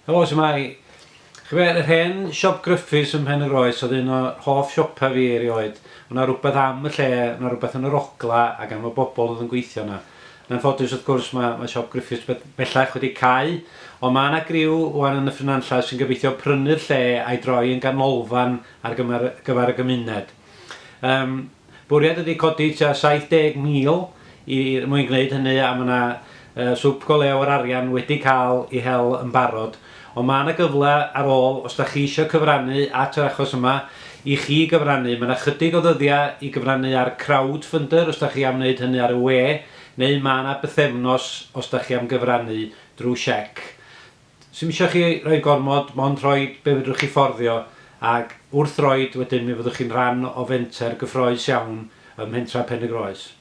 Helo, shwmae? Chi be, yr hen siop Griffiths ym Mhen y Groes oedd un o hoff siopa fi erioed. Oedd 'na rywbeth am y lle, oedd 'na rywbeth yn yr ogla ac am y bobl oedd yn gweithio 'na. Yn anffodus wrth gwrs mae, mae siop Griffiths bellach wedi cau, ond mae 'na griw wan yn Nyffryn Nantlle sy'n gobeithio prynu'r lle a'i droi yn ganolfan ar gyfer, gyfer y gymuned. Yym, bwriad ydy codi tua 70,000 i er mwyn gwneud hynny a mae 'na uh, swp go lew o'r arian wedi cael ei hel yn barod. Ond mae yna gyfle ar ôl, os da chi eisiau cyfrannu at yr achos yma, i chi gyfrannu. Mae yna chydig o ddyddiau i gyfrannu ar crowdfunder os da chi am wneud hynny ar y we, neu mae yna bythefnos os da chi am gyfrannu drwy siec. Sdim isio chi roi gormod, mond rhoid be fedrwch chi fforddio, ac wrth roid wedyn mi fyddwch chi'n rhan o fenter gyffroes iawn ym mhentra Pen-y-groes.